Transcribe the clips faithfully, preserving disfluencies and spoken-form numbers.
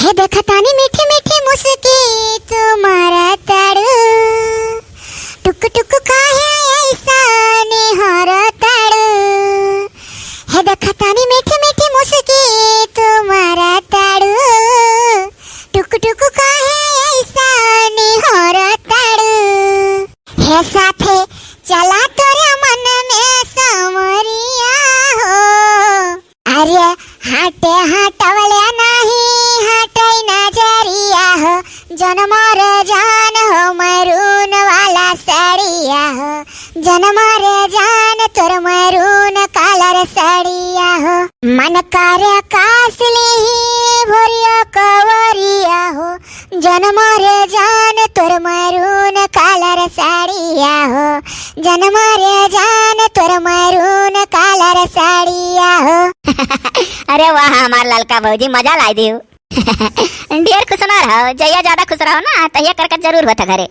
हे देखतानी मीठी मीठी मुस्की तू मारा ताड़ू, टुक टुक काहे ऐसा निहारा ताड़ू। हे देखतानी मीठी मीठी मुस्की तू मारा ताड़ू, टुक टुक काहे ऐसा निहारा ताड़ू। हे साथे चला तोरे मन में समरिया हो। अरे हटे हटवले नाही हटे नजरिया हो, जन मारे जान हो मैरून वाला साड़िया हो, जन मारे जान तोर मैरून कलर साड़िया हो। मन करे कास लिही भोरिया कवरिया हो, जन मारे जान तोर मैरून कलर साड़िया हो, जन मारे जान तोर मैरून कलर साड़िया हो। अरे वाह हमार ललका भौजी, मजा लाई दियो। ढेर खुश ना रहो, जहिया ज्यादा खुश रहो ना, तहिया करकट जरूर होता घरे।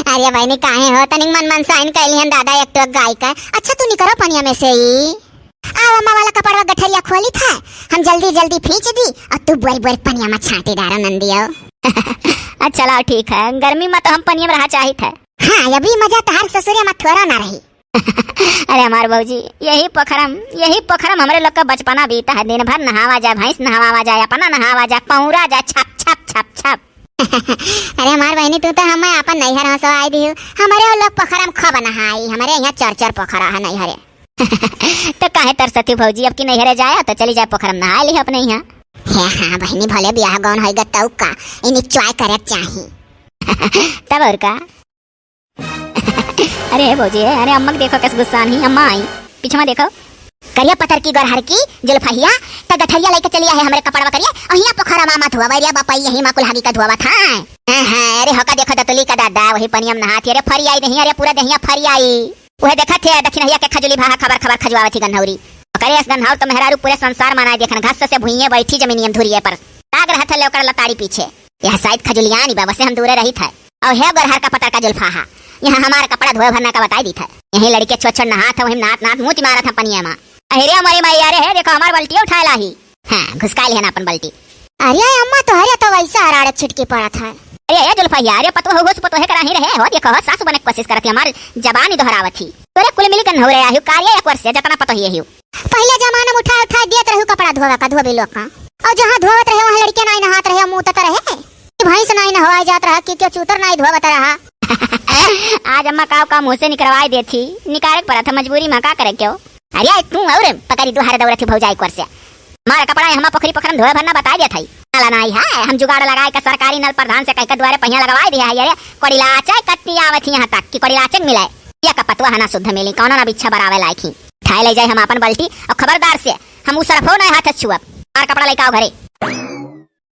अरे बहिनी, काहे हो? तनिक मन मनसाइन कैली हन दादा, एक टोक गाय का। अच्छा, तू निकरो पनिया में से ही। आओ, अम्मा वाला कपड़वा गठरिया खोली था, हम जल्दी जल्दी फींच दी और तू बोर बोर पनिया में छांटी डारो नंदियो। अच्छा, लाओ, ठीक है, गर्मी में तो हम पनिया में रहा चाहित है। हाँ, अभी मजा तहार ससुरिया में थोड़ा ना रही। अरे हमार भौजी, यही पोखरम, यही पोखरम हमरे लोग का बचपना बीता है। दिन भर नहावा जाए, भैंस नहावा जाए, अपना नहावा जाए, पौरा जाए, छप छप छप छप। अरे हमार बहिनी, तू तो हमें अपन नैहर हंसवाई दिहु। हमरे वो लोग पोखरम खूब नहाई, हमरे यहाँ चार चार पोखरा है नैहरे। तो काहे तरसती भौजी, अब की नैहरे जाए तो चली जाए पोखरम नहा ली अपने यहाँ। हे हाँ बहिनी, भले बियाह गौन होई गतऊ का, इन्हीं enjoy करे चाही। तब और का। अरे भौजी, अरे अम्मा के देखो कैसे गुस्सा नहीं, अम्मा आई, पीछे में देखो। करिया पतर की गोरहर की जुल्फहिया, त गठरिया लेके चली आहे हमरे कपड़वा करिया, और हिया पोखरा मामा धोवा रे बापा, यही माँ कुल्हाड़ी का धोवा था। हाँ, हाँ, अरे होका देखो दतुली का दादा, वही पनिया में नहात ही, अरे फरी आई दहिया, अरे पूरा दहिया फरी आई। वह देखत है दखिनहिया के खजुली भाहा खबर खबर खजुआवत ही गन्हौरी। ओकरे अस गन्हौर तो मेहरारू पूरे संसार मनाए देखन, घस से भुइये बैठी जमीनियम धुरिये पर। लाग रहत है ले ओकर लताड़ी पीछे। यह शायद खजुलियानी बा, वसे हम दूरे रही था। और हे गोरहर का पतर का जुल्फाहा, यहाँ हमार कपड़ा धोए भरना का बताई दी था। यही लड़के छोट छोट नहात है, वही नात नात मूती मारत है पनिया मा। अरे मोरी माई, अरे हे देखो हमार बल्टिया उठाए लाही। हाँ, घुसकाए लिहन अपन बल्टी। अरे अम्मा, तोहरे तो वैसा हराड़े छिटकी पड़त है। अरे ए जुल्फाहिया, अरे पतोह हो, पतोहे करा ही रहे हो, देखो हो, सासु बने के कोशिश करत है, हमार जबान ही दोहरावत ही। तोरे कुल मिली के नहुरे आही, कारिया एक वर्ष से जतना पतोहिए ही। पहिले जमाना में उठा उठा देत रहू कपड़ा धोवे का, धोबी लोग का। और जहाँ धोवत रहे, वहाँ लड़के नाई नहात रहे, मुँह तत रहे। कि भैंस नाई नहवाए जात रहा, कि क्यों चूतर नाई धोवत रहा। आज अम्मा काव का मुँह से निकरवाए देत ही, निकारे के पड़त है मजबूरी में, का करे क्यों। अरे तू और पकड़ी दुहारे दौड़त ही भौजाई कोर से। मार कपड़ा हमा पोखरी पोखरम धोए भरना बताए देत हई। नाला नाई है, हम जुगाड़ लगाए का सरकारी नल प्रधान से कह के द्वारे पहिया लगवाए दिया है। अरे कोड़िलाचे कत्ती आवत ही यहाँ तक कि कोड़िलाचे मिले। ये का पतवा है ना शुद्ध मिली, कौनो ना बिच्छा बरावे लायक ही। उठाए ले जाए हम अपन बल्टी और खबरदार से हम उ सरफो नहीं हाथ छुअब। मार कपड़ा लेके आओ घरे।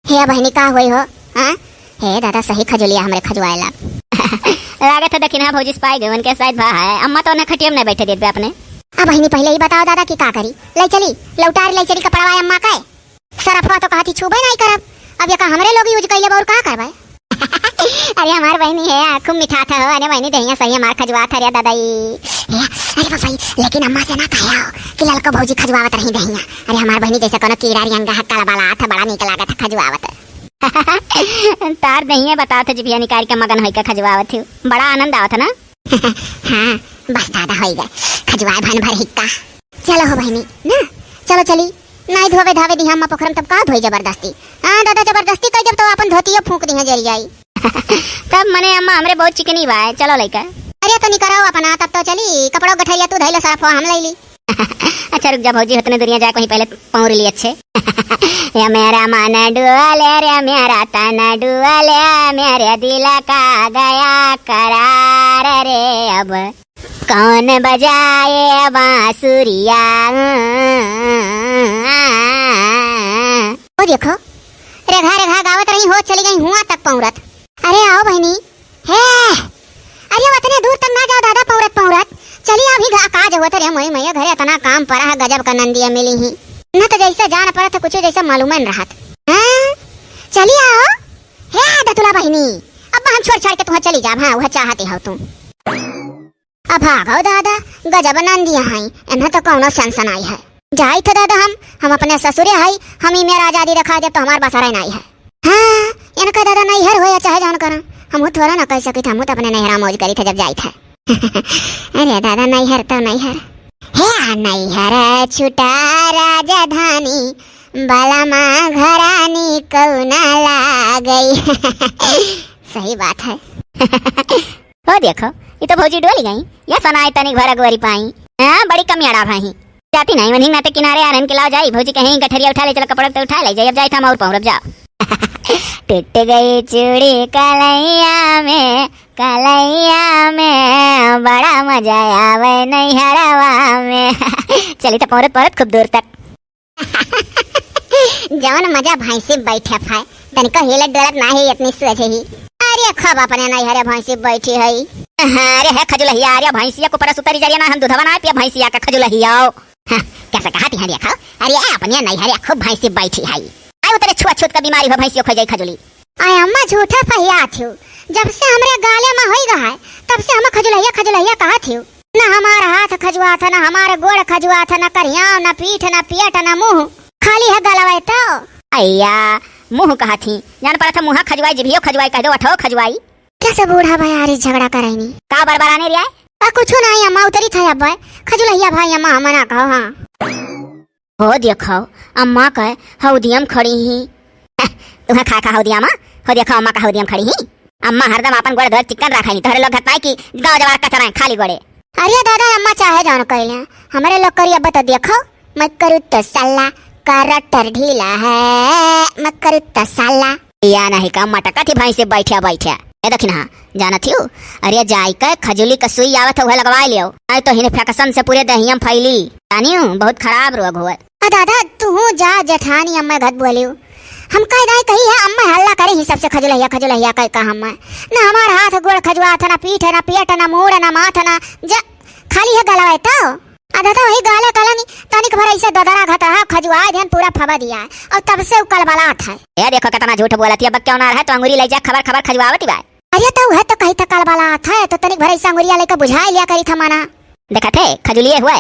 हे बहिनी, का होई हो? हाँ? हे दादा, सही खजुलिया हमरे खजुआए लाग। लागत है दखिनहा भौजी से पाई गए, उनके शायद भा है। अम्मा तो उन्हें खटिया में नहीं बैठे देत बे अपने। अब बहिनी, पहिले ही बताओ दादा कि का करी? ले चली, लौटार ले चली कपड़वा अम्मा का। सरफवा तो कहती छुबे नहीं करब। अब ये का हमरे लोग use कैले बा और का करबे? अरे हमार बहिनी है, खूब मिठात हो। अरे बहिनी, देहिया सही हमार खजुआत है रे दादा ई। ए, अरे बाबा ई, लेकिन अम्मा से ना कहो कि ललको भौजी खजुआवत रही देहिया। अरे हमार बहिनी जैसे कोनो कीड़ा रियंगा है, कलबलात है, बड़ा नीक लागत है खजुआवत। तार देहिया बताओ तो जिभिया निकाल के मगन होई के खजुआवत ही, बड़ा आनंद आवत है ना? हाँ, बस दादा होई गए, खजुआए भन भर हिक्का। चलो हो बहिनी, ना, चलो चली। नाई धोवे धावे दिहा अम्मा पोखरम, तब का धोई जबरदस्ती? हाँ दादा, जबरदस्ती कह जब तो अपन धोतियो फूंक दिहा, जरी जाई। तब मने अम्मा हमरे बहुत चिकनी बा, चलो लइका। अरे तो निकराओ अपना, तब तो चली, कपड़ो गठरिया तू धइलो, सरफो हम लइली। अच्छा रुक जा भौजी, उतने दुनिया जाए कहीं पहले पौर ली अच्छे। या मेरा मन डुआले रे, मेरा तन डुआले, मेरे दिल का गया करार रे, अब कौन बजाए बांसुरिया। ओ देखो, रेघा रेघा गावत रही हो, चली गई हुआ तक पौरत। अरे आओ बहिनी, हे, अरे अब अतने दूर तक ना जाओ दादा, पौरत पौरत। चली आओ, अभी घा-, का जरूरत रे, मई मैया घरे अतना काम परा है, गजब का नंदिया मिली ही। न तो जैसे जान पड़त है, कुछ जैसे मालूम न रहत। हाँ? चली आओ। हे दतुला बहिनी, अब हम छोड़ छाड़ के तुहाँ चली जाब, हाँ, वह चाहते हो तुम। अब भागो दादा, गजब नंदिया हैं, इन्हें तो कौनो सनसनाई है। जाइत है दादा हम, हम अपने ससुरे हई, हम ई मेरा आजादी दिखा दे तो हमार बसरा नाहीं है। हाँ, इनका दादा नैहर हो या चाहे जौन करा, हमहू थोड़ा ना कह सकित, हमहू तो अपने नैहरा मौज करित है जब जाइत है। अरे दादा, नैहर तो नैहर। हे नैहर छुटा राजधानी, बलमा घरानी कौना लागई। सही बात है। हो देखो, ई तो भौजी डोली गई। या सनाए तनिक भर अगोरी पाई। हाँ, बड़ी कमियाड़ा भाई। जाती नहीं, वहीं नाते किनारे आरन के लाओ जाई। भौजी कहीं गठरिया उठा ले, चलो कपड़ा तो उठा ले जाई। अब जाई था हम और पहुँचब जाओ। टूट गई चूड़ी कलैया में, कलैया में, बड़ा मजा आवे नैहरवा में। चली तो पहुँचत पहुँचत खूब दूर तक। जवन मजा भैंसी बैठे पाए, तनिको हिलत डोलत नाही, इतनी सोझ ही। अरे खूब अपने नैहरे भैंसी बैठी है। अरे है खजुलहिया, अरे भैंसिया को परस उतरी जरिया ना, हम दूधवा ना पिया भैंसिया का खजुलहिया। हाँ, कैसे कहा तिहां देखा? अरे अपने नैहरे खूब भैंसी बैठी है। आए उतरे छुआ छूत का बीमारी हो, भैंसियों खो जाई खजुली। आए अम्मा झूठा फहिया थियो, जब से हमरे गाले में होई गए है, तब से हम खजुलहिया खजुलहिया कहा थियो। न हमार हाथ खजुआत है, न हमार गोड़ खजुआत है, न करियाव, न पीठ, न पेट, न मुँह, खाली है गलवे तो। अइया, मुँह कहा थी, जान पड़ा था मुँहा खजुआई, जिभियो खजुआई, कह दो अठो खजुआई। कैसे बूढ़ा भयारी झगड़ा करैनी? का बरबराने रिया? आ कुछ नहीं अम्मा, उतरी था अब खजुलहिया भाई अम्मा, हम ना कहो हाँ। हो देखो, अम्मा के हौदियम खड़ी ही। तुहा खा खा हौदिया माँ, हो देखो अम्मा का हौदियम खड़ी ही। अम्मा हरदम आपन गोड़ धोर चिकन रखा ही, तोहरे लोग घतपाई की गाँव जवार कचरा है खाली गोड़े। अरे दादा अम्मा चाहे जान कहले, हमारे लोग करी अब तो देखो, मैं करूँ तो साला, करटर ढीला है, मैं करूँ तो साला। या नहीं का मटका थी भैंसी बैठे बैठे। ए दखिनहा, जानत हियो? अरे जाई के खजुली के सुई आवत है, उहे लगवाई लियो। नहीं तो हिने फेकसन से पूरे दहिया में फैली। जानियो, बहुत खराब रोग होए। आ दादा, तू जा जेठानी अम्मा घत बोलियो। हम कह दाई कही है, अम्मा हल्ला करे ही सबसे खजुलहिया, खजुलहिया कह का हम। न हमार हाथ गोड़ खजुआत है, न पीठ है, न पेट है, न मूड़ है, न माथ है, न जा, खाली है गलवा है तो। आ दादा वही गाले कलनी, तनिक भर ऐसे ददरा घत रहा, खजुआए देन पूरा फबा दिया है। और तब से उ कलबलात है। ए देखो कितना झूठ बोलत है, अब क्यों ना रहे तो अंगुरी ले जा, खबर खबर खजुआवत ही बा। अरे तो वह तो कही था कलबलात है, तो तनिक भर ऐसे अंगुरिया लेकर बुझाई लिया करी था मना। देखा थे, खजुलिए हुए।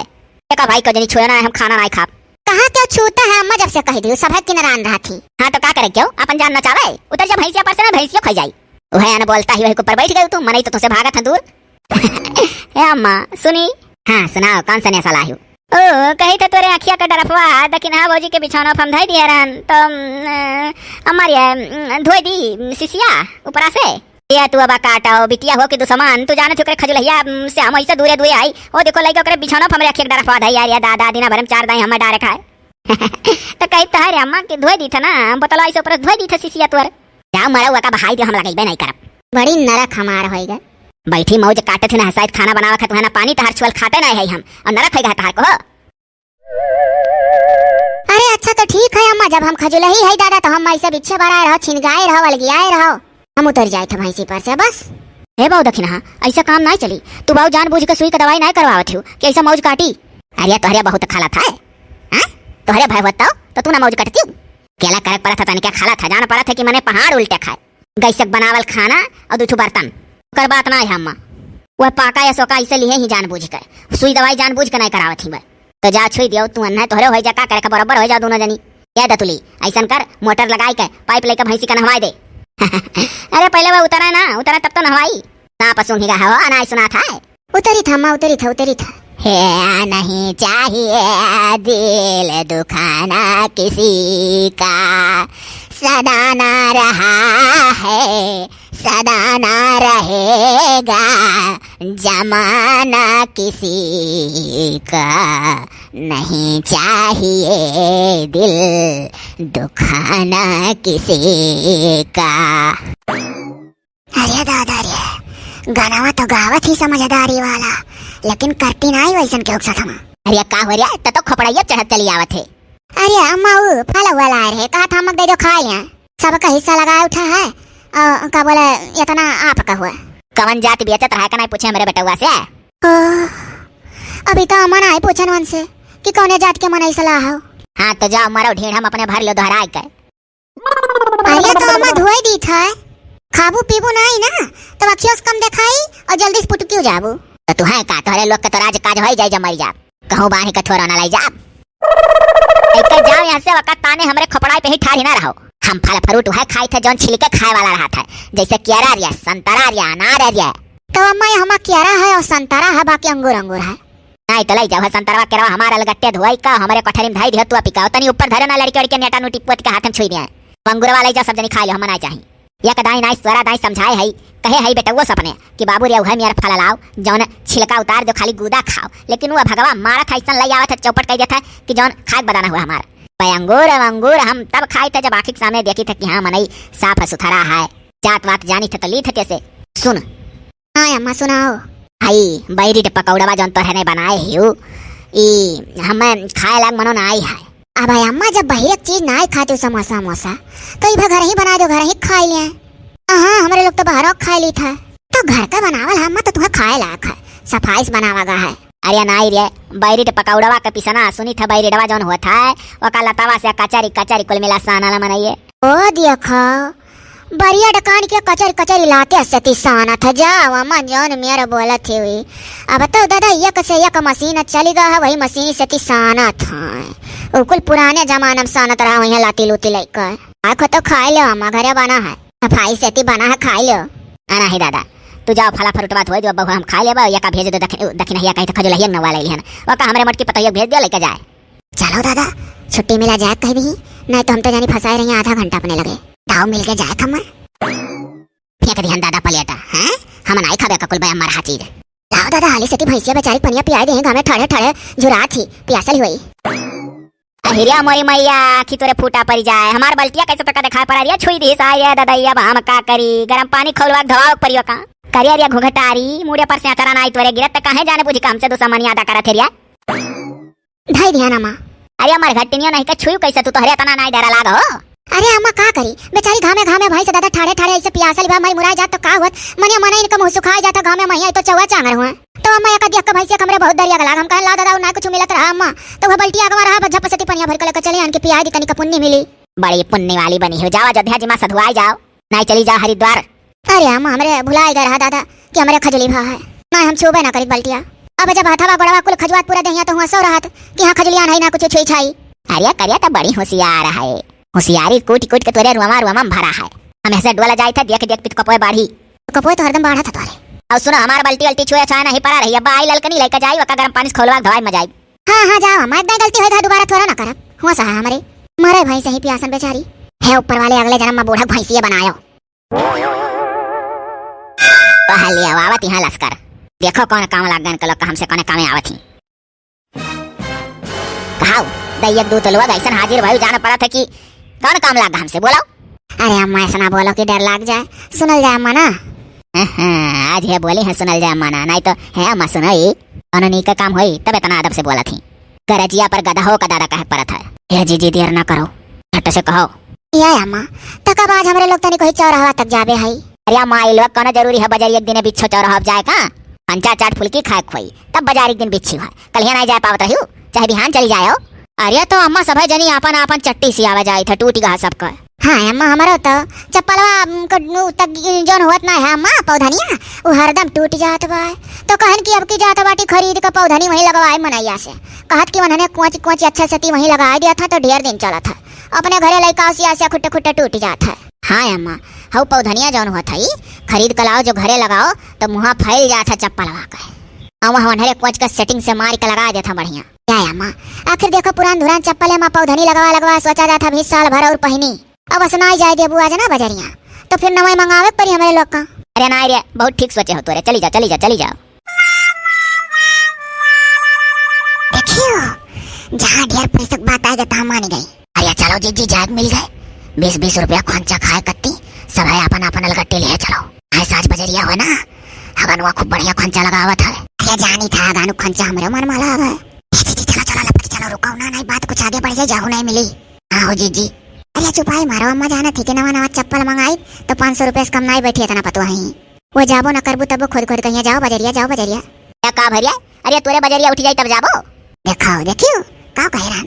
देखा भाई को जनी छुए ना, हम खाना ना खाब। कहाँ क्यों छूता है अम्मा, जब से कह दियो सब है किनरान रहा थी। हाँ तो का करे क्यों, अपन जान नचावे, उतर जा भैंसिया पर से ना भैंसियों खाई जाई। वह अन बोलता ही वही ऊपर बैठ गई तू, मनई तो तुझसे भागत है दूर। ए अम्मा, सुनी। हाँ, सुनाओ, कौन सा नशा लायू? ओ, कही थे तोरे अखिया का डरफवा, दखिनहा भौजी के बिछौना पर हम धई दिए रहन, तो, अम, अ, अम्मा रे, अम, धोई दी सिसिया ऊपरा से। ये तू अब काटो, बिटिया हो कि दुश्मन, तू जानत हो ओकरे खजुलहिया, अम, से हम ऐसे दूरे दूरे आई। ओ देखो, लइका ओकरे बिछौना पर हमरे अखिया का डरफवा धई यार, या दादा, दिना भर में चार दाई हमें डारे खाए। तो कही तो है रे अम्मा कि धोई दी था ना, हम बोतलवा ऐसे ऊपर धोई दी था सिसिया तोर। जाओ मरा हुआ का बहाई दियो, हम लगइबे नहीं करब। बड़ी नरक हमार होई गए। बैठी मौज काटत ही ना हसाइत खाना बनावा खात, वहाँ ना पानी तहार छुअल खाते ना है हम, और नरक होई गए तहार को हो। अरे अच्छा तो ठीक है अम्मा, जब हम खजुलही है दादा तो हम ऐसे बिच्छे बराए रहो, छिनगाए रहो, अलगियाए रहो। हम उतर जाए थे भैंसी पर से बस। हे बाऊ दखिनहा, ऐसा काम नहीं चली। तू बाऊ जानबूझ के सुई का दवाई नहीं करवावत हो कि ऐसा मौज काटी। अरे तोहरे बहुत खाला था, हाँ? तोहरे भय होता तो तू ना मौज काटती। केला करक पड़ा था तनिका खाला था, जान पड़ा था कि मने पहाड़ उल्टे खाए। गैसक बनावल खाना और दू ठो बर्तन, ओकर बात ना है अम्मा। वह पाका या सोका ऐसे लिए ही जानबूझ के, सुई दवाई जानबूझ के नहीं करावत ही मैं। तो जा छुई दियो तू, अन्ना तोहरे हो जा, का करे का बराबर हो जाओ दोनों जनी। ए दतुली, ऐसन कर, मोटर लगाई के पाइप लेके भैंसी का नहवाई दे। अरे पहले वह उतरा ना, उतरा तब तो नहवाई। ना पसुंग ही रहा हो, अनाज सुना था। उतरी था अम्मा, उतरी था, उतरी था। हे नहीं चाहिए दिल दुखाना किसी का, सदा ना रहा है, सदा ना रहेगा जमाना किसी का। नहीं चाहिए दिल दुखाना किसी का। अरे दादा रे, गानावा तो गावत ही समझदारी वाला, लेकिन करती नाई वैसन के उकसत हमा। अरे का हो रे, त तो खोपड़ैया चढ़त चली आवत है। अरे अम्मा, ऊ फल वाला रहे, कहा था हमक दे दो खाए हैं। सबका हिस्सा लगा उठा है, और का बोले, इतना आपका हुआ। कवन जात बेचत रहा का नहीं पूछे हमरे बेटवा से। ओ, अभी तो अम्मा ना पूछन वन से कि कौने जात के मनई सलाह हो। हाँ तो जाओ मरो ढीढ़, हम अपने भर लो दोहराए के। अरे तो अम्मा धोए दी था, खाबू पीबू नहीं ना, तो अखियों से कम दिखाई और जल्दी से पुटकियो जाबू। तो तू है का, तोहरे लोग के तो राज काज होई जाई जब मरी जाब, कहूँ बांधी के थोड़ा ना लाई जाब। लइके जाओ यहाँ से, वका ताने हमरे खोपड़ाई पे ही ठाढ़ी ना रहो। हम फल fruit वह खाई थे जौन छिलके खाए वाला रहत है, जैसे केरा रिया, संतरा रिया, अनार रिया। तो अम्मा, ये हमा केरा है और संतरा है, बाकी अंगूर अंगूर है। नाहीं तो लइ जाओ, है संतरवा केरवा हमार अलगट्टे धोई का, हमरे कोठरी में धई दियो, तू पिकाओ। तनी ऊपर धरे ना, लड़के वड़के नेटा नूटी पोत के हाथ में छुई दिया। अंगूरवा लइ जाओ, सब जनी खाइ लो, हम नाहीं चाही। एक दाई नाई, स्वरा दाई समझाए है, कहे है बेटउओ सपने कि बाबू रे, उहे मेर फल लाओ, जौन छिलका उतार दो, खाली गूदा खाओ। लेकिन वो भगवा मारत है, अइसन लइ आवत है, चौपट कइ देत है कि जौन खाए के बदाना हुआ हमार। भाई अंगूर, अब अंगूर हम तब खाई थे, जब आँखी के सामने देखी थे कि हाँ, मनई साफ है, सुथरा है, जात वात जानी थे, तो ली थे कैसे। सुन, हाँ अम्मा, सुनाओ। हई बैरी ट पकौड़वा जौन तोहरे नाई बनाए हिउ, ई हमें खाए लाग मनो नाई है। अब अम्मा, जब बहिरे क चीज नाई खाते हो, समोसा वमोसा, तो ई भा घर ही बनाइ दो, घर ही खाइ लें। हाँ, हमरे लोग तो बाहरो खाइ ली था। तो घर का बनावल है अम्मा, तो तुम्हें खाए लायक है, सफाई से बनावा गा है। अरे नाई रे, बैरी ट पकौड़वा के पिसना सुनी था, बैरिडवा जौन होत है, ओका लतावा से कचरी कचरी कुल मिला सानला मनइए। ओ देखो, बरिया डकान के कचर कचर इलाते से ती सानत है, जाओ अम्मा, जौन मेर बोलत हुई। अब तो दादा एक से एक मशीन चली गा है, वही मशीन से ती सानत है। उ कुल पुराने जमाना में सानत रहा, वही लाती लूती लइके। आखो तो खाए लो अम्मा, घरे बना है, सफाई से ती बना है, खाए लो। आ नाहीं दादा, तू जाओ, फला fruit बात होई दो, बहु हम खाए लेबा, या का भेज दो दखिन-, दखिनहिया कहीं तो खजुलहिया नवा ले लिहन। वका हमरे मोटकी पतोहिया भेज दियो, लइके जाए। चलो दादा, छुट्टी मिला जाए कह दी, नाहीं तो हम तो जानी फंसाए रही आधा घंटा अपने लगे। दाव मिल के जाए खम्मा। फेंक दिहन दादा प्लेट, हैं? हम नाई खाबे ककुल बया मरहा चीज। लाओ दादा, हाली से ती भैंसिया बेचारी पनिया पियाई देही, घामे ठड़े ठड़े झुरात ही, पियासल ही होई। अहिरिया मोरी मैया, आँखी तोरे फूटा परि जाए, हमार बल्टिया कैसे तोका देखाए पड़ा रिया, छुई दिहिस, आय ददई, अब हम का करी, गरम पानी खौलवा के धोवाओ के परियो का। करिया रिया घुघटारी, मुड़े पर से अचरा नाई तोरे गिरत, त काहे जाने बुझी का हमसे दुश्मनी अदा करत है रिया। धई दिहन अम्मा। अरे अम्मा, घटिनियो नहीं के छुई कैसे तू, तोहरे इतना नाई डरा लाग हो। अरे अम्मा का करी, बेचारी घामे घामे भैंस दादा ठाड़े ठाड़े ऐसे पियासल बा, मई मुराई जात तो का होत, मने मने इनका मुँह सुखाई जात घामे महिया तो चौवा चांगर हुआ। तो अम्मा एक देख के भैंसिया हमरे बहुत दरिया लाग, हम कहन लाओ दादा, ना कुछ मिलत रहा अम्मा, तो वह बल्टी आगवा रहा, झप से ती पनिया भर के लेके चली आन के पियाई दी, तनिक पुण्य मिली। बड़ी पुण्य वाली बनी हो, जाओ अयोध्या जी माँ सधुआई जाओ, नाई चली जाओ हरिद्वार। अरे अम्मा, हमरे भुलाए गए रहा दादा कि हमरे खजुली भा है, ना हम छुबे ना करित बल्टिया। अब जब हथवा गोड़वा कुल खजुआत पूरा देहिया तो हुआ सौ रहत कि हाँ खजुलिया नहीं ना कुछ छुई छाई। अरे करिया तो बड़ी होशियार है, होशियारी कूट कूट के तोरे रुआमा रुआमा में भरा है। हम ऐसे डोला जाए थे देख देख पित कपोए बाढ़ी। कपोए तो हरदम बाढ़ा था तोरे। और सुनो, हमार बल्टी अल्टी छुए छाए नहीं पड़ा रही, अब आई ललकनी लेके जाई, वका गरम पानी से खौलवा के धोवाई मजाई। हाँ हाँ जाओ अम्मा, एक दाई गलती होई गा, दोबारा थोड़ा ना करब। हुआ सहा हमरे मरे भैंस ही पियासन बेचारी। हे ऊपर वाले, अगले जन्म में बूढ़ा भैंसिए बनायो। पहले आवत यहाँ लश्कर, देखो कौन काम लाग गन के लोग हमसे कौन कामे आवत ही। कहाओ, दई एक दू तो लोग ऐसन हाजिर भइल जान पड़त है कि कौन काम लाग हमसे, बोलो। अरे अम्मा, ऐसा ना बोलो कि डर लाग जाए, सुनल जाए अम्मा ना। हाँ, आज है बोली है सुनल जाए अम्मा ना, नहीं तो है अम्मा सुनाई, कौनो नीक काम होई तब इतना अदब से बोलत ही। गरजिया पर गदहो का दादा कहे पड़त है। हे जीजी, देर ना करो, झट से कहो। ए अम्मा, तक अब आज हमरे लोग तनी कोई चौराहा तक जाबे हई। अरे अम्मा, ई लोग कौनो जरूरी है बजारी एक दिन बिच्छो चौराहा जाए का? पंचा चाट फुल्की खाए खोई, तब बजार एक दिन बिच्छी है। कलिया नहीं जाए पावत रही, चाहे बिहान चली जाए हो। अरे तो अम्मा, सभे जनी आपन आपन चट्टी सियावा जाइत है, टूट गहा सबका। हाँ अम्मा, हमरो तो चप्पलवा, उम, क-, उ तक जौन होत ना है अम्मा, पौधनिया, उ हरदम टूट जात बा। तो कहन कि अब की जात बाटी खरीद के पौधनी वहीं लगवाए मनैया से। कहत कि उन्हने कोच कोच अच्छा से ती वहीं लगाए दिया था तो ढेर दिन चलत है। अपने घरे लइका आसिया आसिया खुट्टे खुट्टे टूट जात है। हाँ अम्मा, हऊ पौधनिया जौन होत है, खरीद के लाओ जो घरे लगाओ तो मुँहा फैल जात है चप्पलवा के। आ वहाँ उन्हरे कोच के setting से मार के लगा देत है बढ़िया। क्या अम्मा, आखिर देखो पुरान धुरान चप्पल है, अम्मा पौधनी लगवा लगवा सोचा जात है अभी साल भर और पहनी। अब असनाई जाए देबू आज ना बजरिया, तो फिर नवाई मंगावे के पड़ी हमरे लोग का। अरे नाई रे, बहुत ठीक सोचे हो तोरे, चली जा, चली जा, चली जा। देखियो, जहाँ ढेर पैसे के बात आएगा तहाँ मान गई। अरे चलो जीजी, जाग मिल गए, बीस बीस रुपया खोंचा खाए कत्ती, सब है अपन अपन अलगट्टी लिए चलो। आए साँझ बजरिया हो ना, हगनवा खूब बढ़िया खोंचा लगावत है। अरे जानी था हगनू खोंचा हमरे मन माला आवे। ए जीजी, चलो चलो लपट चलो, रुको ना, नहीं बात कुछ आगे बढ़ जाए, जाहू नहीं मिली। हाँ हो जीजी। अरे चुपाई मारो, अम्मा जाना थी कि नवा नवा चप्पल मंगाई तो पाँच सौ रुपया से कम नाई बैठी इतना पतुआ ही। वो जाबो ना करबू तबो खुद खुद कहिया, जाओ बजरिया, जाओ बजरिया। क्या का भरिया? अरे तोरे बजरिया उठ जाई तब जाबो। देखाओ, देखियो, का कह रहन?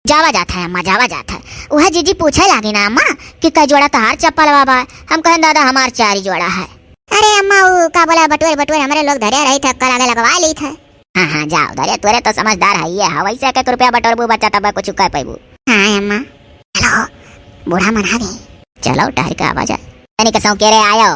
जावा जात है अम्मा, जावा जात है। वह जीजी पूछे लागी ना अम्मा कि कई जोड़ा तहार चप्पल बा बा। हम कहन दादा हमार चार जोड़ा है। अरे अम्मा, वो का बोला बटोर बटोर हमरे लोग धरे रही थे, कल आगे लगवा ली थे। हाँ, हाँ, जाओ, अरे तोरे तो समझदार है ये, हाँ, वैसे एक एक रुपया बटोरबू बच्चा तब कुछ कह पैबू। हाँ अम्मा। चलो, बूढ़ा मन आ गए। चलो, टहर के आवा जाए। तनी कसम के रे आयो।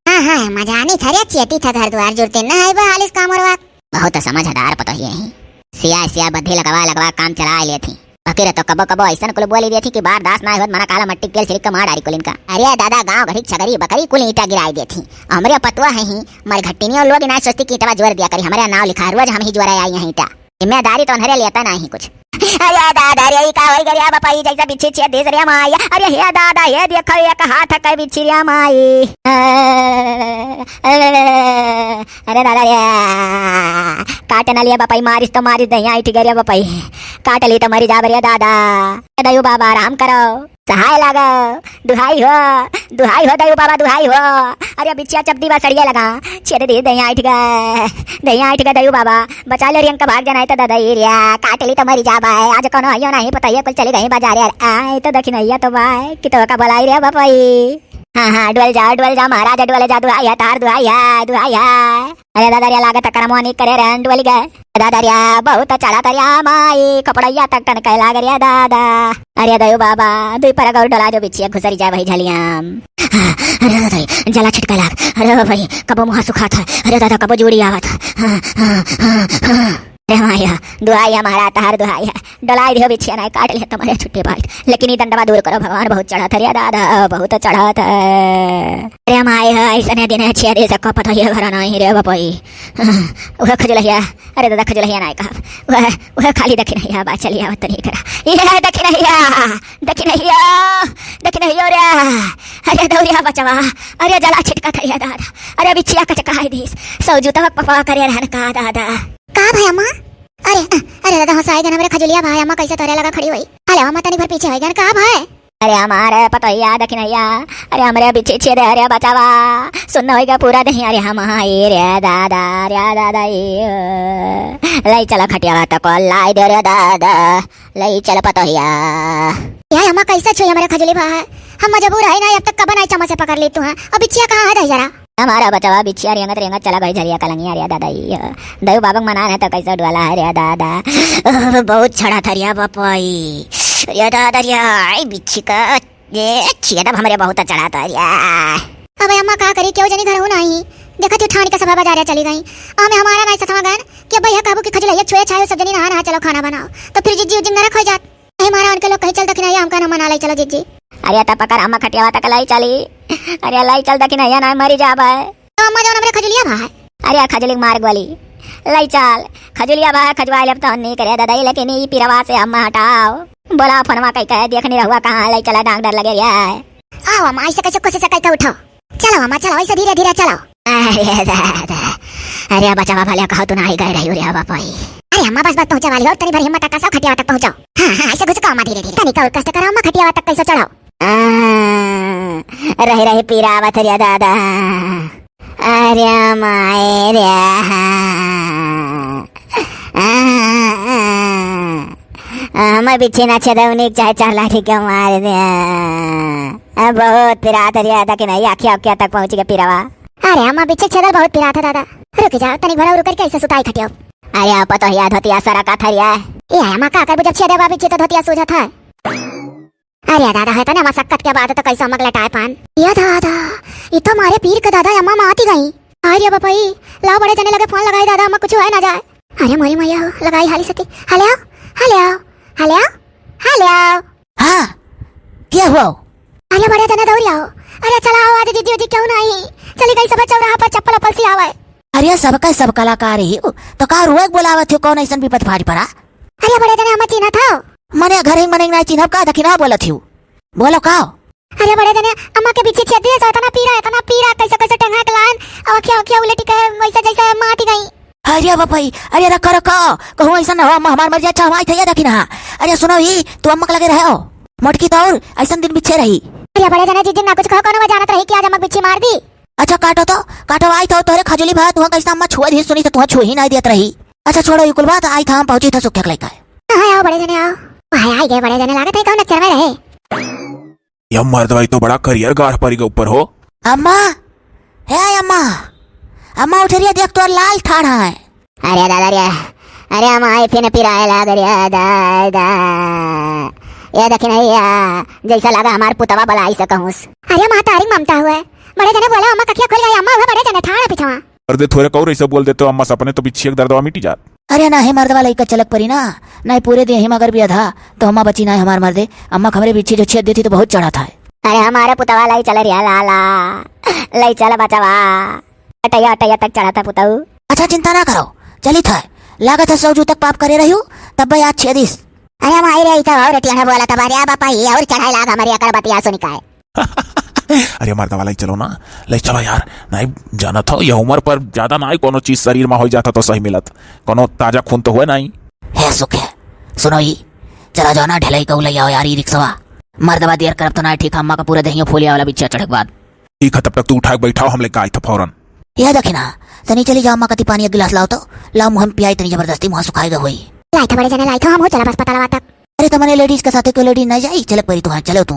हाँ, हाँ, अम्मा जानी था रे, चेती था घर द्वार जुड़ते न है बा हालिस काम और बात। बहुत समझदार पतोहिए ही। सिया, सिया बुद्धि लगवा, लगवा काम चला लेती। बाकी रे तो कबो, कबो ऐसन कुल बोली देती कि बारदास ना होत, मना काला मट्टी के तेल छिड़क के मार डारी कुलिन का। अरे दादा, गाँव घड़ी छगरी बकरी कुल ईंटा गिराई देती। हमरे पतवा है ही, मर घट्टिनियों लोग ना सोचती कि ईंटवा जोर दिया करी, हमरे नाव लिखा, रोज हम ही जोरे आई हैं ईंटा। जिम्मेदारी तो उन्हरे लेता नाही कुछ। अरे दादा रे, ई का होई गे रे बपई, जैसे बिच्छी छेद दिस रे माई। अरे हे दादा, हे देखो एक हाथ के बिच्छी रे माई। अरे दादा रे, काट ना लिए बपई, मारिस तो मारिस, दहिया उठ गे रे बपई, काट ली तो मरी जाब रे दादा। ए दयू बाबा, आराम करो, सहाय लागो, दुहाई हो, दुहाई हो दयू बाबा, दुहाई हो। अरे बिछिया चपदी बा सड़िया लगा, छेद दी दहिया उठ गे, दहिया उठ गे दयू बाबा, बचा ले रियंका भाग जाना है तो दादा ई रिया, काट ली तो मरी जाबा है। आज कोनो आयो नहीं पता ये कुल चली गई बाजारे। आए तो दखिनैया तो बाय कि तो का बोलाई रे बपई। हाँ, हाँ, डोल जा, डोल जा महाराज, डोल जा, दुहाई है तार, दुहाई है, दुहाई है। अरे दादा रे, लागत करमवा नहीं करे रे, डोल गए। दादा रे, बहुत चढ़ा तरिया माई, कपड़ैया तक टनके लाग रे दादा। अरे दयो बाबा, दुई पर गौर डोला जो बिछिया घुसरी जाए वही झलियाम। अरे दादा रे, जला छिटके लाग। अरे भाई, कबो मुँह सुखा था। अरे दादा, कबो जोड़ी आवा था। हाँ, हाँ, हाँ, हाँ। अरे माया, दुहाई है महाराज, तहार दुहाई है। डोलाई दियो बिछिया, नाहीं काट लिया तुम्हारे छुट्टी पाई। लेकिन ई दंडवा दूर करो भगवान, बहुत चढ़ा था रे दादा, बहुत चढ़ा था। अरे माया, ऐसने दिन है, छह दिन से कपत है, ये भरा नहीं रे बपई। वह खजुलहिया, अरे दादा, खजुलहिया नाहीं कहा, वह, वह खाली दखिनैया बा, चलिया आवत नहीं करा। ये दखिनैया, दखिनैया, दखिनैया रे। अरे दौरिया बचवा, अरे जला छिटका था रे दादा, अरे बिछिया कचकाई दिस, सौ जूता पपा करे रहन का दादा। का भया माँ? अरे, अ, अरे दादा, हंसाए गन हमरे खजुलिया भाई, अम्मा कैसे तोरे लगा खड़ी हुई। हले अम्मा तनी भर पीछे होई गन, का भाई? अरे हमारे पतोहिया दखिनैया, अरे हमरे बिछी छेद, अरे बचावा, सुन्न होई गया पूरा दही, अरे हम हाय रे दादा, रे दादा ए, ओ। लई चला खटियावा तक लाई दे रे दादा, लई चल पतोहिया। यार अम्मा कैसे छुई हमरे खजुली भाई, हम मजबूर है ना, अब तक कबन आई चम्मच से पकड़ ली तू है, अब बिछिया कहाँ है दही जरा? हमारा बचवा बिछिया रेंगत रेंगत चला गई झरिया कलंगिया रे दादा, ई दयू बाबक मना है तो कैसे डोला है रे दादा। ओह, बहुत छड़ा थरिया बपई रे दादा रे, आई बिच्छी का, ये छिया दब हमरे बहुत चढ़ा थरिया। अब अम्मा का करी, केहू जनी घर हो नाही। देखा तू ठान के सभा बाजारे चली गई, हमें हमारा नहीं सतवा गन कि अब भैया काबू की खजुलैया छुए छाए सब जनी नहा नहा चलो खाना बनाओ, तो फिर जिज्जी उज्जी न रखो जात। अरे मारा उनके लोग कहीं चल दखिनैया, हमका न मना लाई चलो जिज्जी। अरे त पकड़ हम खटियावा तक लाई चली। अरे लाई चल दखिनैया, ना मरी जाबे। तो अम्मा जौन हमरे खजुलिया भा है। अरे खजुली मार गोली। लाई चल। खजुलिया भा है, खजुआ लेब तो नहीं करे ददाई, लेकिन ई पिरवा से अम्मा हटाओ। बोला फोनवा कई कहे देखनी रहुआ कहाँ लाई चला, डांग डर लगे रे। आओ अम्मा, ऐसे कैसे कोशिश कई के उठाओ। चलो अम्मा, चलो, ऐसे धीरे धीरे चलो। अरे दादा, अरे बचवा भले कहो तू ना आई गए रही रे बपई। अरे अम्मा बस बस पहुँचा वाली हो, तनी भर हिम्मत रखा, सब खटियावा तक पहुँचो। हाँ हाँ, ऐसे घुसको अम्मा धीरे धीरे, तनी का और कष्ट करो अम्मा, खटियावा तक कैसे चढ़ो। आ, रही रही पीरावत रे दादा। अरे माए रे। आ, आ, आ, आ, मैं बिच्छी ना छेदौनी चाहे चार लाठी के मार दे। आ, बहुत पिरात रे दादा कि नहीं, आखिया आखिया तक पहुँच गए पिरावा। अरे अम्मा, बिच्छी छेदल बहुत पिरात है दादा। रुक जाओ, तनी भरा रुकर के ऐसे सुताई खटियो। अरे आप तो याद होती है सारा का थरिया। ये अम्मा का करबू, जब छेदे बा बिच्छी तो धोतिया सूझत है। अरे दादा, है तो ना मशक्कत के बाद तो कैसे अम्मा के लटाए पान। ये दादा, ये तो हमारे पीर के दादा अम्मा माती गई। अरे बपई, लाओ बड़े जने लगे फोन लगाई दादा, अम्मा कुछ है ना जाए। अरे मोरी मैया हो, लगाई हाली सती। Hello, hello, hello, hello. हाँ, क्या हुआ? अरे बड़े जने दौड़ी आओ। अरे चला आओ, आज जिज्जी उज्जी क्यों ना आई? चली गई सब चौराहा पर चप्पल उप्पल सियावे। अरे सबका सब कलाकार ही हो, तो का रोए के बोलावत हो, कौन ऐसन विपत भारी पड़ा? अरे बड़े जने अम्मा चिन्हत हो? मने घर ही मने ना चिन्हब का, दखिना बोलत हो? बोलो का? अरे बड़े जने अम्मा के बिच्छी छेद दिए, इतना पीरा, इतना पीरा, कैसे कैसे टेंगा के लान, और क्या क्या उलटी के वैसे जैसे माती गई। अरे बपई, अरे रखा रखा, कहूँ ऐसा ना हो, अम्मा हमार मर जाए, अच्छा हमारी थैया दखिना। अरे सुनो ही, तू अम्मा के लगे रहे हो, मोटकी तो और ऐसा दिन बिच्छे रही। अरे बड़े जने जिज्जी ना कुछ कहो, कोनो जानत रही कि आज अम्मा बिच्छी मार दी। अच्छा काटो तो, काटो, आई तो तोहरे खजुली भा, तुहा कैसा अम्मा छुआ दी सुनी तो तुहा छुआ ही ना दियत रही। अच्छा छोड़ो, ये कुल बात, आई था हम पहुँची था सुख्या के लेकर। हाँ, आओ बड़े जने आओ। हाँ, आई गए बड़े जने, लागत है कौन अक्षर में रहे। ये मर्दवा, ई तो बड़ा करियर गाढ़ परी के ऊपर हो। अम्मा, हे अम्मा, अम्मा उठ रही है, देख तोर लाल ठाढ़ा है। अरे दादा रे, अरे अम्मा आई फिर पिराए लाग रे दादा। ए दखिनहा, जैसा लगा हमार पुतवा बलाई से कहूँस। अरे महतारी ममता हुए, बड़े जने बोले, अम्मा कखिया खोल गई, अम्मा हुए बड़े जने ठाड़ा पिछवा। कर दे थोरे कौर ऐसे बोल देते हो, अम्मा सपने तो बिच्छी एक दर्दवा मिटी जात। अरे नाही मर्दवा लइका चलक परी ना, नाही पूरे देही मगर भी अधा, तो अम्मा बची नाही हमार मर्दे, अम्मा हमरे बिच्छी जो छेद देती तो बहुत चढ़ा था। अरे हमारे पुतवा लाई चल रिया लाला, लाई चल बचवा, अटैया अटैया तक चढ़ा था पुतऊ। अच्छा चिंता ना करो, चली था, लागत है सौ जू तक पाप करे रही हूँ, तब भाई आज छेदिस। अरे माई रे, ई तो और टेढ़ा बोला था, अरे बापा, ये और चढ़ाई लाग हमारी अकर बतिया सुन का है। अरे मर्दवा, लाई चलो ना, लाई चलो यार। नाही जानत हो, ये उम्र पर ज्यादा नाही कोनो चीज शरीर में हो जाता तो सही मिलत, कोनो ताजा खून तो हुए नाही। हे सुखे, सुनो ई, चला जाओ ना, ढिलाई कऊ लई आओ यार, ई रिक्शवा। मर्दवा देर करब तो नाही ठीक, अम्मा का पूरा देहियो फूलिया वाला बिच्छा चढ़े के बाद। ठीक है, तब तक तू उठा के बैठाओ, हम लेके आई था फौरन। या दखिनहा, तनी चली जाओ, अम्मा कती पानी एक गिलास लाओ तो, लाओ मुँह में पियाई तनी जबरदस्ती, मुँह सुखाई गए हुई। लाई था बड़े जने, लाई था, हम हो चला बस पता लगा तक। अरे, तमने लेडीज के साथे क्यों लेडीज नाही जाई? चलक परी तू, हाँ, चलो तू।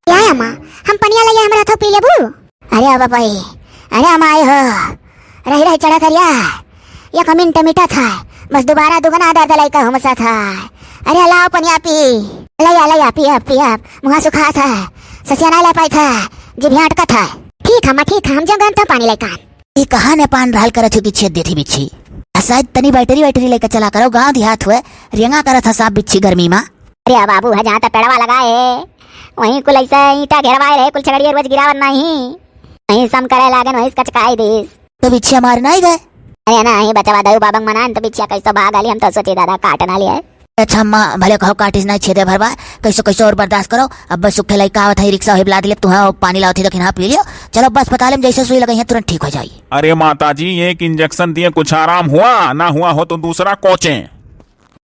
या अम्मा, हम पनिया लइया, हमरा हाथों पी लेबू? अरे बाबा, अरे अम्मा आए हो, रही रही चढ़ा करिया, एक मिनट मिटा था, बस दोबारा दुगना दर्द लइका हमसा था। अरे लाओ पनिया पी, लइया लइया पिया पिया, मुँह सुखा था, ससिया नाही ला पाई था, जिभिया अटका था। ठीक है अम्मा, ठीक है, हम जंगन था पानी लइका। ई कहाँ ने पान रहल करत हो कि छेद देथी बिच्छी? आ शायद तनी बैटरी वैटरी लेके चला करो, गाँव देहात हुए, रेंगा करत ह साफ बिच्छी गर्मी मा। अरे बाबू, है जहाँ तक पेड़वा लगा है, वहीं कुल ऐसा ईंटा घेरवाए रहे, कुल छगड़िया रोज गिरावत नाही, वहीं सम करे लागन, वहीं से कचकाई दीस। तो बिच्छी हमारे नाही गए? अरे नाही बचवा, दऊ बाबा मनान तो बिच्छिया कैसो भाग आली, हम तो सोची दादा काट ना लिया। अच्छा अम्मा, भले कहो काटिस नाही छेदे भरवा, कैसो कैसो और बर्दाश्त करो। अब बस सुखे लइका आवत है, रिक्शा होइब लाद लेब, तुहाँ पानी लावत ही दखिनहा पी लियो। चलो बस अस्पताल में जैसे सुई लगाई है तुरंत ठीक हो जाई। अरे माता जी, एक इंजेक्शन दिए, कुछ आराम हुआ, ना हुआ हो तो दूसरा कोचे।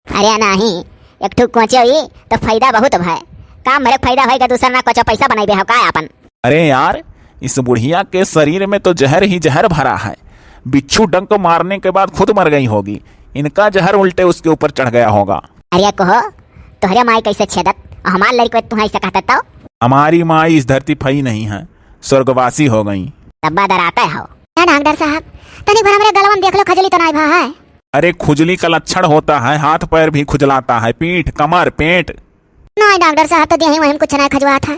अरे नाही, एक ठो कोचे हुई तो फायदा बहुत भय, काम भरे फायदा होई का, दूसरा ना कोचो, पैसा बनाई बे हो का आपन। अरे यार, इस बुढ़िया के शरीर में तो जहर ही जहर भरा है। बिच्छू डंक मारने के बाद खुद मर गई होगी। इनका जहर उल्टे उसके ऊपर चढ़ गया होगा। अरे कहो, तोहरे माई कैसे छेदत, और हमार लड़को तुहाँ ऐसे कहता तो? हमारी माई इस धरती फई नहीं है, स्वर्गवासी हो गई। तब्बा डराते हो। ए डॉक्टर साहब, तनी भर हमरे गलवन देख लो, खजली तो नाही भा है। अरे खुजली का लक्षण होता है, हाथ पैर भी खुजलाता है, पीठ, कमर, पेट। नाही डॉक्टर साहब, तो देही वहीं कुछ नाही खजुआत है।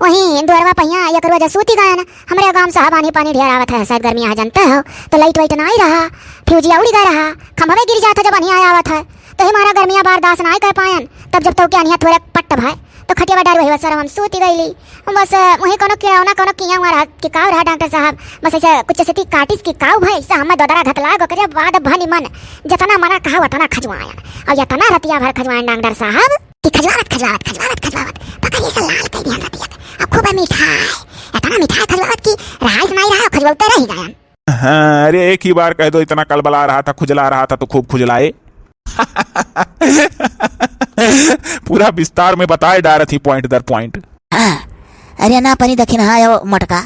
वहीं दुअरवा पहिया एक रोज सूती गयन। हमरे गाँव साहब आनी पानी ढेर आवत है, शायद गर्मी यहाँ जानते हो, तो लाइट वाइट नाही रहा, फ्यूजिया उड़ी गए रहा, खंभवे गिर जात है जब अनिया आवत है, तो ही मारा गर्मिया बर्दाश्त नाही कर पायन। तब जब तो के अनिया थोड़े पट्ट भाई, तो खटिया डार वही बस हम सूती गईली। बस वहीं कोनो किड़ौना कोनो किया हुआ रहा कि काव रहा डॉक्टर साहब, बस ऐसे कुछ से ती काटिस की काव भाई, से हमें दोदरा घतला गो करे बाद भनी मन, जितना मना कहा उतना खजुआयन, और इतना रतिया भर खजुआयन डॉक्टर साहब। कि खजवावत, खजवावत, खजवावत, खजवावत, पकड़िए से लाल कई दिहन रतिया के। अब खूब मिठाई, इतना मिठाई खजवावत कि रहाइस नाही रहा, खजवावते रही गयन। हाँ, अरे एक ही बार कह दो, इतना कलबला रहा था, खुजला रहा था तो खूब खुजलाए। पूरा विस्तार में बताए डारत ही point दर point। हाँ, अरे ना पनी दखिनहा, यो मटका,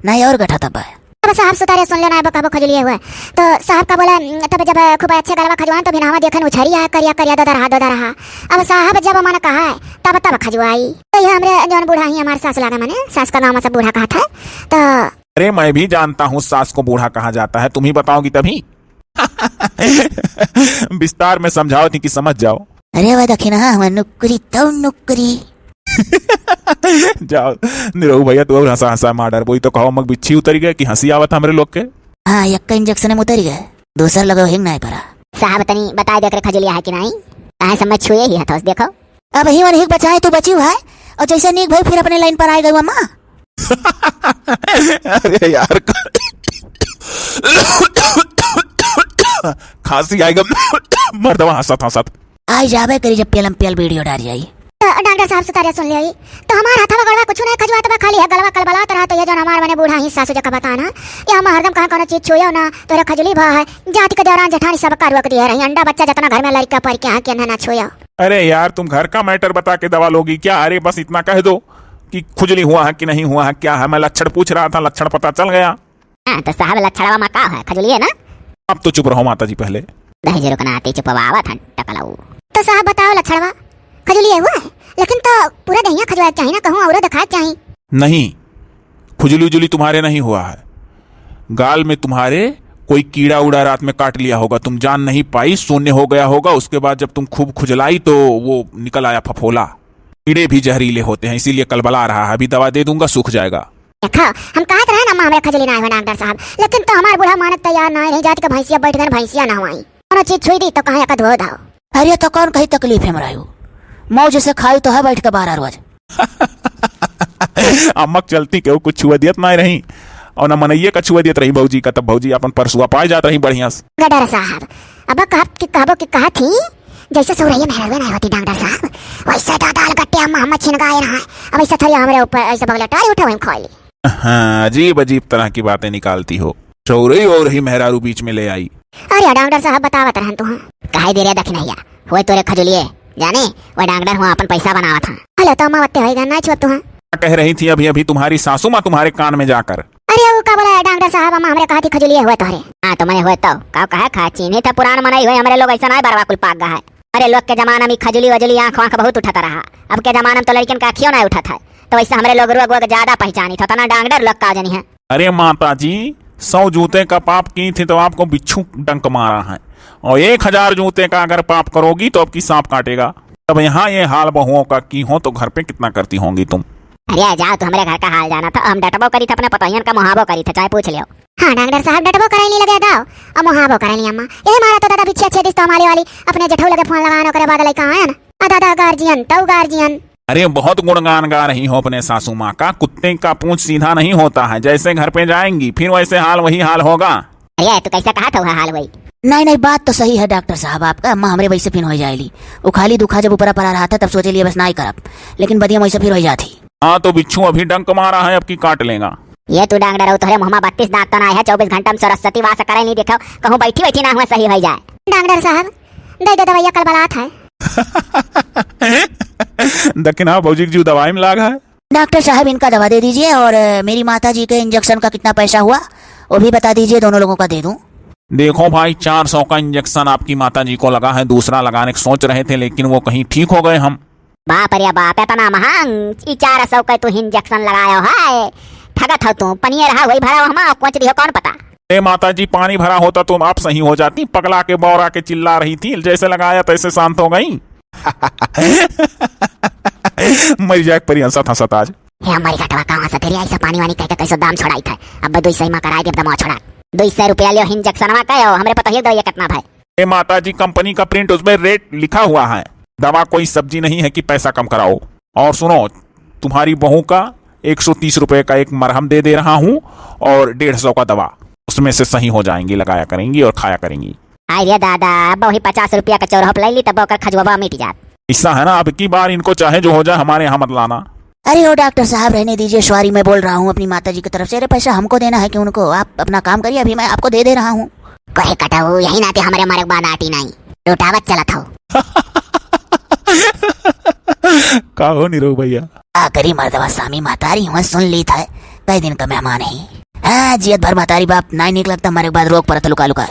ना और गठा तब। अब साहब सुतारे सुन लेना, अब कबो खजलिए हुए। तो साहब का बोला, तब जब खूब अच्छे गलवा खजवान, तो बिनावा देखन उछरी आया, करिया, करिया, ददा रहा, ददा रहा। अब साहब जब मन कहा, तब, तब खजवाई। तो ये हमरे जौन बूढ़ा ही हमारे सास लागे, माने सास का नाम से बूढ़ा कहा था। तो अरे, मैं भी जानता हूँ सास को बूढ़ा कहा जाता है, तुम ही बताओगी तभी। विस्तार में समझाओ थी कि समझ जाओ। अरे, वह दखिनहा, हमार नुकरी, तो नुकरी। जाओ, निरहू भैया, तू और हंसा हंसा मार डरबो, ई तो कहो मग बिच्छी उतरी गए कि हंसी आवत हमरे लोग के। हाँ, यक्का इंजेक्शन में उतरी गए, दूसर लगे हिंग नाही परा। साहब, तनी बताए दे, एकरे खजुलिया है कि नाही? काहे सब मैं छुए ही हथौस, देखो। अब ही मन हिक बचाए तू बची है, और जैसे नीक भाई फिर अपने लाइन पर आए गए अम्मा। अरे यार, खांसी आएगा। मर्दवा हंसत हंसत। आई जाबे करी जब पेलम पेल वीडियो डार जाई। तो डॉक्टर साहब सुतारिया सुन लिया, तो हमार हथवा गड़वा कुछ नहीं खजुआत बा, खाली है गलवा कलबलात रहा, तो ये जौन हमार मने बूढ़ा ही सासू जका बताना, ये हम हरदम कहाँ कोनो चीज छुयो ना, तोरे खजुली भा है, जाति के दौरान जेठानी सब का रोक दिए रही, अंडा बच्चा जितना घर में लड़का पर के यहाँ के ना छुयो। अरे यार, तुम घर का मैटर बता के दवा लोगी क्या? अरे बस इतना कह दो कि खुजली हुआ है कि नहीं हुआ है, क्या है, मैं लक्षण पूछ रहा था, लक्षण पता चल गया। हाँ, तो साहब लक्षणवा मा का है? खजुलिए ना? अब तो चुप रहो माता जी पहले। दही जरूर कना आती चुपवावत हन टकलाऊ। तो साहब बताओ लक्षणवा। खजुलिए हुआ है, लेकिन तो पूरा दहिया खजुआए के चाही ना, कहूँ औरो दिखाए के चाही। नहीं, खुजली उजुली तुम्हारे नहीं हुआ है, गाल में तुम्हारे कोई कीड़ा उड़ा रात में काट लिया होगा, तुम जान नहीं पाई, शून्य हो गया होगा। उसके बाद जब तुम खूब खुजलाई तो वो निकल आया फफोला। कीड़े भी जहरीले होते हैं, इसीलिए कलबला रहा है। अभी दवा दे दूंगा, सूख जाएगा। देखा, हम कहत रहे ना, अम्मा हमरे खजुली ना आए हुए डॉक्टर साहब, लेकिन तो हमार बूढ़ा मानक तैयार ना रही, जाति के भैंसिया बैठ गए, भैंसिया नहवाई, कोनो चीज छुई दी तो कहाँ का धो धाओ। अरे तो कौन कही तकलीफ है मरायू, मौज से खाई तो है बैठ के बारह रोज। अम्मा के चलती केहू कुछ छुआ दियत ना रही, और ना मनइये का छुआ दियत रही भौजी का, तब भौजी अपन परसुआ पाए जात रही बढ़िया से। डॉक्टर साहब, अब कहब कि कहबो कि कहा थी, जैसे सौरैया मेहरवे नहीं होती डॉक्टर साहब, वैसे दादा अलगट्टे अम्मा हम छिन गाए रहा है। अब ऐसा थोड़ी हमरे ऊपर ऐसे बगले टारी उठा वहीं खोली। हाँ, अजीब अजीब तरह की बातें निकालती हो। चौरई और ही मेहरारू बीच में ले आई। अरे डॉक्टर साहब, बतावत रहन तुहा। कहे दे रे दखिनैया, हुए तोरे खजुलिए, जाने, वह डॉक्टर हुआ अपन पैसा बनावत हाँ। हेलो, तो अम्मा वत्ते होएगा, ना छुअत तुहा। कह रही थी अभी अभी तुम्हारी सासू माँ तुम्हारे कान में जाकर। अरे वो का बोला डॉक्टर साहब, अम्मा हमरे कहा थी खजुलिए हुए तोहरे। हाँ, तो मैं हुए तो, का कहा खा, चीन्ही था पुरान मनई हुए, हमरे लोग ऐसा ना बरवा कुल पाक गा है। अरे लोग के जमाना में खजुली वजुली आँख वाँख बहुत उठत रहा, अब के जमाना में तो लड़कियन का आँखियों ना उठत है, तो वैसे हमरे लोग रोग वोग ज्यादा पहचानी था, तना डॉक्टर लोग का जनी है। अरे माता जी, सौ जूते का पाप की थी तो आपको बिच्छू डंक मारा है, और एक हजार जूते का अगर पाप करोगी तो आपकी सांप काटेगा। तब यहाँ ये हाल बहुओं का की हो तो घर पे कितना करती होंगी तुम? अरे जाओ, तू हमरे घर का हाल जाना था, हम डटबो करी था, अपने पतोहियन का मोहाबो करी था, चाहे पूछ लियो। हाँ डॉक्टर साहब, डटबो करैली लगे दाओ, अब मोहाबो करैली अम्मा। यही मारा तो दादा बिच्छिया छेदिस तो हमारी वाली अपने जेठऊ लगे फोन लगान, ओकरे बाद लइका आयन। आ दादा गार्जियन, तऊ गार्जियन। अरे बहुत गुणगान गा रही हो अपने सासू माँ का। कुत्ते का पूंछ सीधा नहीं होता है, जैसे घर पे जाएंगी फिर वैसे हाल वही हाल होगा। अरे तू कैसे कहा था वह हाल वही? नहीं नहीं, बात तो सही है डॉक्टर साहब आपका। अम्मा हमरे वैसे फिन हो जाएली, उ खाली दुखा जब ऊपरा परा रहा था तब सोचे लिए बस ना ही करब, लेकिन बदिया वैसे फिर हो जाती। हाँ तो बिच्छू अभी डंक मारा है, अब की काट लेगा। ये तू डॉक्टर हो, तोहरे मुँह में बत्तीस दांत तो ना है, चौबीस घंटा में सरस्वती वास करे नहीं देखो, कहूँ बैठी बैठी ना हुआ सही हो जाए। डॉक्टर साहब, दे दे दवाइया, कलबलात है। दखिना भौजी के जीव दवाई में लाग है। डॉक्टर साहब, इनका दवा दे दीजिए और, अ, मेरी माता जी के इंजेक्शन का कितना पैसा हुआ, वो भी बता दीजिए, दोनों लोगों का दे दूं। देखो भाई, चार सौ का इंजेक्शन आपकी माता जी को लगा है, दूसरा लगाने की सोच रहे थे, लेकिन वो कहीं ठीक हो गए हम। बाप रे बाप, इतना महंग, ई चार सौ का तू इंजेक्शन लगायो है, ठगत हो तू। पनिये रहा वही भरा, हम कोच दियो, कौन पता। ए माता जी, पानी भरा होता तो आप सही हो जाती। पगला के बौरा के चिल्ला रही थी, जैसे लगाया तैसे शांत हो गई। मर जाए परी हंसत हंसत आज। हे हमारी घटवा, कहाँ से तेरी ऐसा पानी वानी कह के कैसे दाम छोड़ाई था? अब दो सौ में कराई देब, दमा छोड़ा। दो सौ रुपया लियो इंजेक्शनवा का, हमरे पता ही दवाई कितना भाई। ए माता जी, कंपनी का प्रिंट, उसमें रेट लिखा हुआ है। दवा कोई सब्जी नहीं है कि पैसा कम कराओ। और सुनो, तुम्हारी बहू का एक सौ तीस रुपए का एक मरहम दे दे रहा हूँ और डेढ़ सौ का दवा, उसमें से सही हो जाएंगी, लगाया करेंगी और खाया करेंगी। हाय रे दादा, अब वही पचास रुपया का चौरहप ले ली, तब ओकर खजुआवा मिट जात। ऐसा है ना, अब की बार इनको चाहे जो हो जाए, हमारे यहाँ मत लाना। अरे ओ डॉक्टर साहब, रहने दीजिए, सॉरी, मैं बोल रहा हूँ अपनी माता जी की तरफ से। अरे पैसा हमको देना है कि उनको? आप अपना काम करिए, अभी मैं आपको दे दे रहा हूँ। कोई कटाऊ, यही नाते हमरे मरक बाद आटी नहीं, लुटावत चलत हो। का हो निरोग भैया? का करी मर्दवा, सामी महतारी हुआ सुन ली था, कई दिन का मेहमान ही। हाँ, जियत भर महतारी बाप नाई निक लगता, मरे के बाद रोग परत लुका लुका।